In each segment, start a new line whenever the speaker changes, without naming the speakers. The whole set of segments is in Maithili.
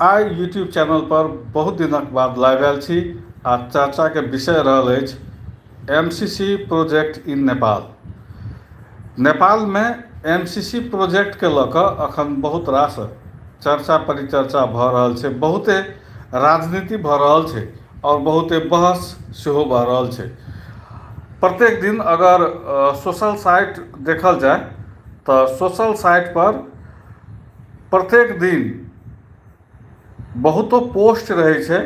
आइ यूट्यूब चैनल पर बहुत दिनक बाद लाइव आयल छी आ चर्चाके विषय रहल अछि M C C project in Nepal. नेपालमे एम सी सी प्रोजेक्टके लऽ कऽ अखन बहुत रास चर्चा परिचर्चा भऽ रहल छै, बहुते राजनीति भऽ रहल छै आओर बहुते बहस सेहो भऽ रहल छै। प्रत्येक दिन अगर सोशल साइट देखल जाय तऽ सोशल साइट पर प्रत्येक दिन बहुतो पोस्ट रहै छै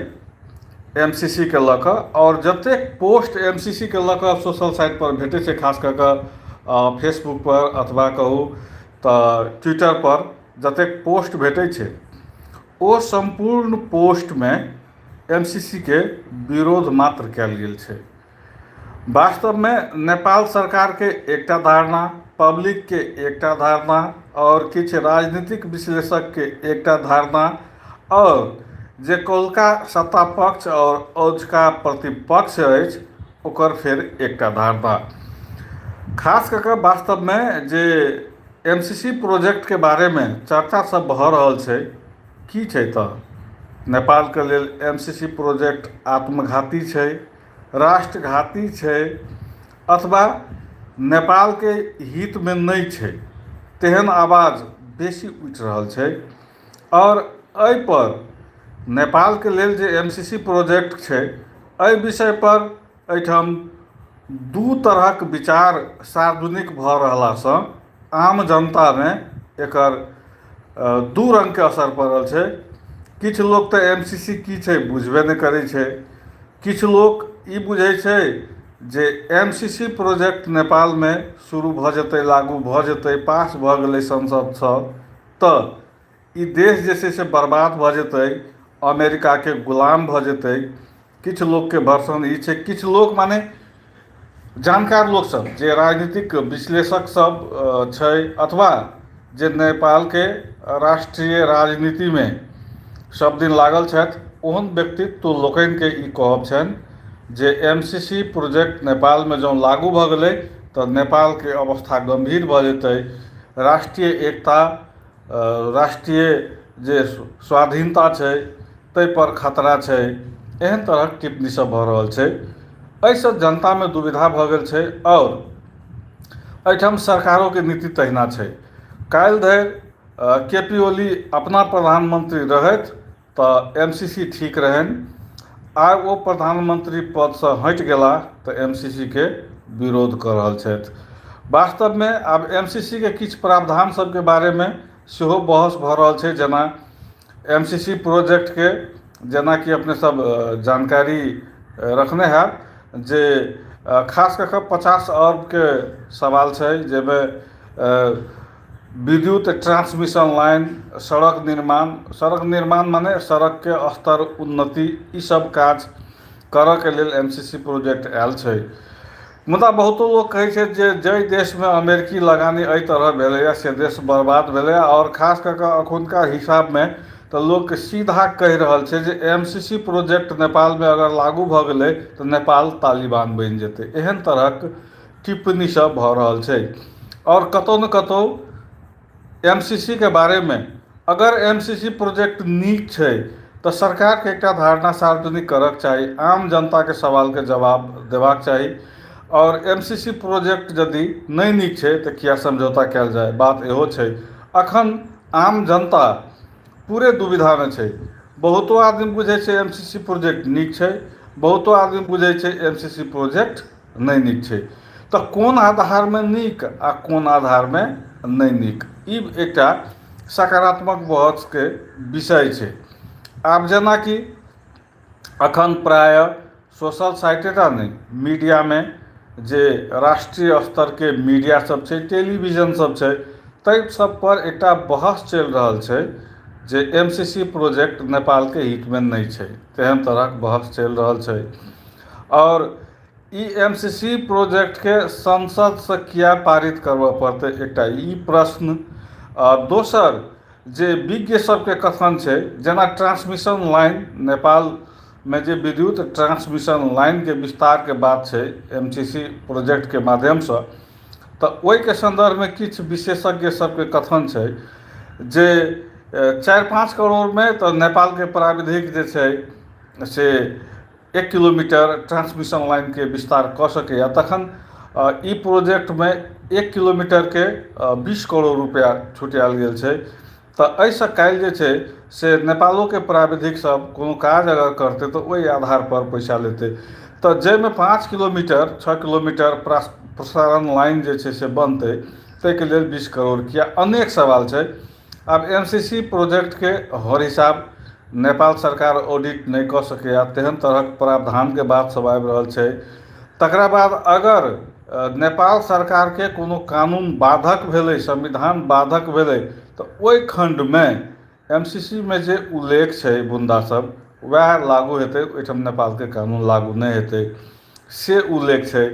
एम सी सी के लऽ कऽ, आओर जतेक पोस्ट एम सी सी के लऽ कऽ सोशल साइट पर भेटै छै, खास कऽ कऽ फेसबुक पर अथवा कहू तऽ ट्विटर पर जतेक पोस्ट भेटै छै ओ सम्पूर्ण पोस्टमे एम सी सी के विरोध मात्र कयल गेल छै। वास्तवमे नेपाल सरकारके एकटा धारणा, पब्लिकके एकटा धारणा आओर किछु राजनीतिक विश्लेषकके एकटा धारणा आओर जे कौलका सत्ता पक्ष आओर औझका प्रतिपक्ष अछि ओकर फेर एकटा धारणा। खास कऽ कऽ वास्तवमे जे एम सी सी प्रोजेक्टके बारेमे चर्चा सब भऽ रहल छै, की छै तऽ नेपालके लेल एम सी सी प्रोजेक्ट आत्मघाती छै, राष्ट्रघाती छै अथवा नेपालके हितमे नहि छै, तेहन आवाज बेसी उठि रहल छै। आओर एहिपर नेपालके लेल जे एम सी सी प्रोजेक्ट छै एहि विषयपर एहिठाम दू तरहक विचार सार्वजनिक भऽ रहलासँ आम जनतामे एकर दू रङ्गके असर पड़ल छै। किछु लोक तऽ एम सी सी की छै बुझबे नहि करै छै, किछु लोक ई बुझै छै जे एम सी सी प्रोजेक्ट नेपालमे शुरू भऽ जेतै, लागू भऽ जेतै, पास भऽ गेलै संसदसँ तऽ ई देश जे छै से बर्बाद भऽ जेतै, अमेरिकाके गुलाम भऽ जेतै। किछु लोकके वर्सन ई छै, किछु लोक माने जानकार लोकसभ जे राजनीतिक विश्लेषक सब छै अथवा जे नेपालके राष्ट्रीय राजनीतिमे सब दिन लागल छथि, ओहन व्यक्तित्व लोकनिके ई कहब छनि जे एम सी सी प्रोजेक्ट नेपालमे जँ लागू भऽ गेलै तऽ नेपालके अवस्था गम्भीर भऽ जेतै, राष्ट्रीय एकता, राष्ट्रीय जे स्वाधीनता छै ताहिपर खतरा छै। एहन तरहक टिप्पणी सब भऽ रहल छै। एहिसँ जनतामे दुविधा भऽ गेल छै आओर एहिठाम सरकारोके नीति तहिना छै। काल्हि धरि के पी ओली अपना प्रधानमन्त्री रहथि तऽ एम सी सी ठीक रहनि, आइ ओ प्रधानमन्त्री पदसँ हटि गेलाह तऽ एम सी सी के विरोध कऽ रहल छथि। वास्तवमे आब एम सी सी के किछु प्रावधान सबके बारेमे सेहो बहस भऽ रहल छै, जेना एम सी सी प्रोजेक्टके जेनाकि अपने सब जानकारी रखने हैब जे खास कऽ कऽ 50 अरबके सवाल छै, जाहिमे विद्युत ट्रांसमिशन लाइन, सड़क निर्माण, सड़क निर्माण माने सड़कके स्तर उन्नति, ईसब काज करऽके लेल एम सी सी प्रोजेक्ट आयल छै। मुदा बहुतो लोक कहै छै जे जाहि देशमे अमेरिकी लगानी एहि तरह भेलैए से देश बर्बाद भेलैए, आओर खास कऽ कऽ एखुनका हिसाबमे तऽ लोक सीधा कहि रहल छै जे एम सी सी प्रोजेक्ट नेपालमे अगर लागू भऽ गेलै तऽ नेपाल तालिबान बनि जेतै। एहन तरहक टिप्पणी सब भऽ रहल छै। आओर कतहु ने कतहु एम सी सी के बारेमे अगर एम सी सी प्रोजेक्ट नीक छै तऽ सरकारके एकटा धारणा सार्वजनिक करऽके चाही, आम जनताके सवालके जवाब देबाक चाही। आओर एम सी सी प्रोजेक्ट यदि नहि नीक छै तऽ किया समझौता कयल जाय, बात इहो छै। अखन आम जनता पूरे दुविधामे छै। बहुतो आदमी बुझै छै एम सी सी प्रोजेक्ट नीक छै, बहुतो आदमी बुझै छै एम सी सी प्रोजेक्ट नहि नीक छै। तऽ कोन आधारमे नीक आ कोन आधारमे नहि नीक, ई एकटा सकारात्मक बहसके विषय छै। आब जेनाकि अखन प्रायः सोशल साइटेटा नहि, मीडियामे जे राष्ट्रीय स्तरके मीडिया सब छै, टेलीविजन सब छै, ताहि सब पर एकटा बहस चलि रहल छै जे एम सी सी प्रोजेक्ट नेपालके हितमे नहि छै, तेहन तरहक बहस चलि रहल छै। आओर ई एम सी सी प्रोजेक्टके संसदसँ किया पारित करबऽ पड़तै, एकटा ई प्रश्न। आ दोसर जे विज्ञ सबके कथन छै, जेना ट्रांसमिशन लाइन, नेपालमे जे विद्युत ट्रांसमिशन लाइनके विस्तारके बात छै एम सी सी प्रोजेक्टके माध्यमसँ, तऽ ओहिके सन्दर्भमे किछु विशेषज्ञ सबके कथन छै जे 4-5 करोड़मे तऽ नेपालके प्राविधिक जे छै से 1 किलोमीटर ट्रांसमिशन लाइनके विस्तार कऽ सकैए, तखन ई प्रोजेक्टमे 1 किलोमीटरके 20 करोड़ रुपैआ छुटियाएल गेल छै। तऽ एहिसँ काल्हि जे छै से नेपालोके प्राविधिक सब कोनो काज अगर करतै तऽ ओहि आधारपर पैसा लेतै। तऽ जाहिमे 5 किलोमीटर 6 किलोमीटर प्रसारण लाइन जे छै से बनतै, ताहिके लेल 20 करोड़ किया? अनेक सवाल छै। आब एम सी सी प्रोजेक्टके हर हिसाब नेपाल सरकार ऑडिट नहि कऽ सकैए, तेहन तरहक प्रावधानके बात सब आबि रहल छै। तकरा बाद अगर नेपाल सरकारके कोनो कानून बाधक भेलै, संविधान बाधक भेलै, तऽ ओहि खण्डमे एम सी सी मे जे उल्लेख छै बुन्दा सब वएह लागू हेतै, ओहिठाम नेपालके कानून लागू नहि हेतै से उल्लेख छै।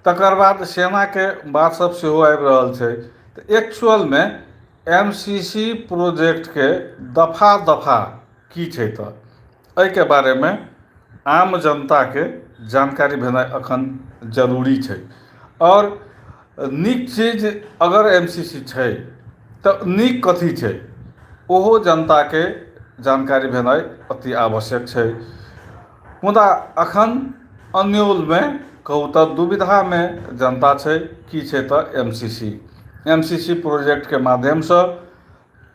तकर बाद सेनाके बात सब सेहो आबि रहल छै। तऽ एक्चुअलमे एम सी सी प्रोजेक्टके दफा दफा की छै, तऽ एहिके बारेमे आम जनताके जानकारी भेनाइ अखन जरूरी छै। आओर नीक चीज अगर एम सी सी छै तऽ नीक कथी छै, ओहो जनताके जानकारी भेनाइ अति आवश्यक छै। मुदा अखन अन्योलमे कहू तऽ दुविधामे जनता छै। की छै तऽ M C C, M C C प्रोजेक्टके माध्यमसँ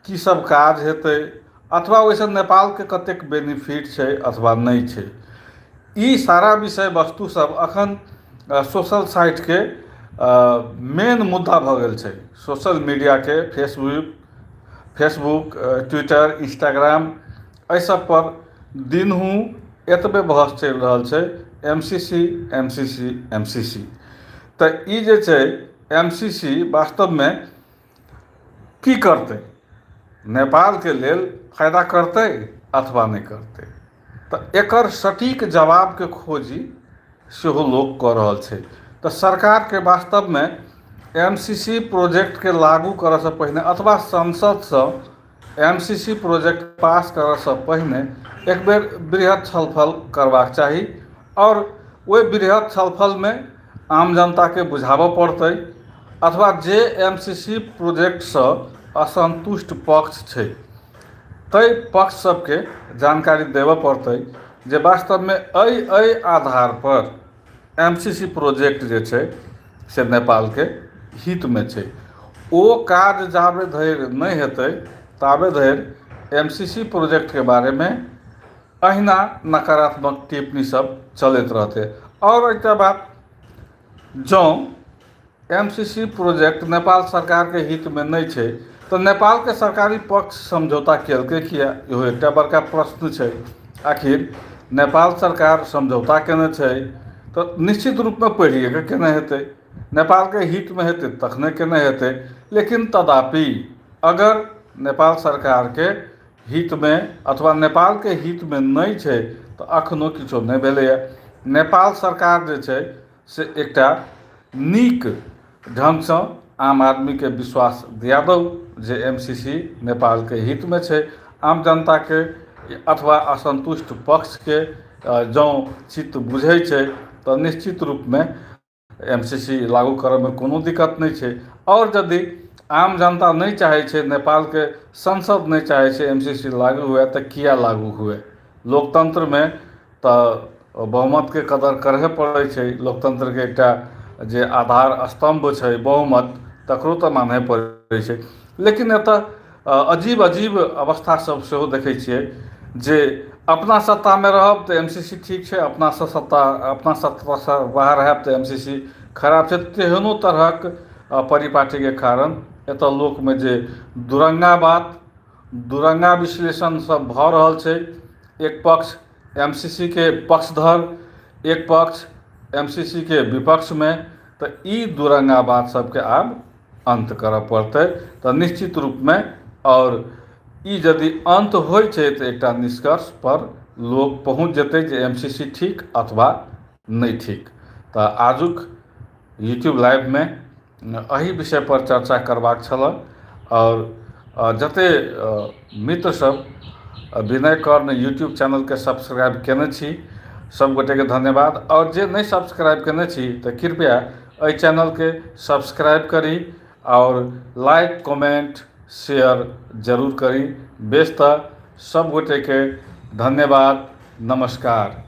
की सब काज हेतै अथवा ओहिसँ नेपालके कतेक बेनिफिट छै अथवा नहि छै, ई सारा विषय वस्तु सब अखन सोशल साइटके मेन मुद्दा भऽ गेल छै। सोशल मीडियाके फेसबुक, ट्विटर, इंस्टाग्राम, एहि सब पर दिनहु एतबे बहस चलि रहल छै, M C C, M C C, M C C. तऽ ई जे छै एम सी सी वास्तवमे की करतै, नेपालके लेल फायदा करतै अथवा नहि करतै, तऽ एकर सटीक जवाबके खोजी सेहो लोक कऽ रहल छै। तऽ सरकारके वास्तवमे एम सी सी प्रोजेक्टके लागू करऽसँ पहिने अथवा संसदसँ एम सी सी प्रोजेक्ट पास करऽसँ पहिने एक बेर वृहद छलफल करबाक चाही आओर ओहि वृहद छलफलमे आम जनताके बुझाबऽ पड़तै अथवा जे एम सी सी प्रोजेक्टसँ असन्तुष्ट पक्ष छै ताहि पक्ष सबके जानकारी देबऽ पड़तै जे वास्तवमे एहि एहि आधारपर एम सी सी प्रोजेक्ट जे छै से नेपालके हितमे छै। ओ काज जाबे धरि नहि हेतै ताबे धरि एम सी सी प्रोजेक्टके बारेमे अहिना नकारात्मक टिप्पणी सब चलैत रहतै। आओर एकटा बात, जँ M C C project Nepal सरकारके हितमे नहि छै तऽ नेपालके सरकारी पक्ष समझौता केलकै किया, इहो एकटा बड़का प्रश्न छै। आखिर नेपाल सरकार समझौता केने छै तऽ निश्चित रूपमे पढ़िएके केने हेतै, नेपालके हितमे हेतै तखने केने हेतै। लेकिन तदापि अगर नेपाल सरकारके हितमे अथवा नेपालके हितमे नहि छै तऽ अखनो किछो नहि भेलैए। नेपाल सरकार जे छै से एकटा नीक ढङ्गसँ आम आदमीके विश्वास दिया दौ जे एम सी सी नेपालके हितमे छै। आम जनताके अथवा असन्तुष्ट पक्षके जँ चित्त बुझै छै तऽ निश्चित रूपमे एम सी सी लागू करऽमे कोनो दिक्कत नहि छै। आओर यदि आम जनता नहि चाहै छै, नेपालके संसद नहि चाहै छै एम सी सी लागू हुए, तऽ किया लागू हुए? लोकतन्त्रमे तऽ बहुमतके कदर करहे पड़ै छै। लोकतन्त्रके एकटा जे आधार स्तम्भ छै बहुमत, तकरो तऽ मानहे पड़ै छै। लेकिन एतऽ अजीब अजीब अवस्था सब सेहो देखै छियै जे अपना सत्तामे रहब तऽ एम सी सी ठीक छै, अपना सत्तासँ बाहर हैब तऽ एम सी सी खराब छै। तेहनो तरहक परिपाटीके कारण एतऽ लोकमे जे दुरङ्गा बात, दुरङ्गा विश्लेषण सब भऽ रहल छै, एक पक्ष एम सी सी के पक्षधर, एक पक्ष एम सी सी के विपक्षमे, तऽ ई दुरङ्गा बात सबके आब अन्त करऽ पड़तै। तऽ निश्चित रूपमे आओर ई यदि अन्त होइ छै तऽ एकटा निष्कर्ष पर लोक पहुँच जेतै जे एम सी सी ठीक अथवा नहि ठीक। तऽ आजुक यूट्यूब लाइवमे एहि विषय पर चर्चा करबाक छल। आओर जते मित्र सब विनय कर्ण यूट्यूब चैनलके सब्सक्राइब केने छी सब गोटेके धन्यवाद। आओर जे नहि सब्सक्राइब केने छी तऽ कृपया एहि चैनलके सब्सक्राइब करी आओर लाइक कमेंट शेयर जरूर करी। बेस, तऽ सभ गोटेके धन्यवाद, नमस्कार।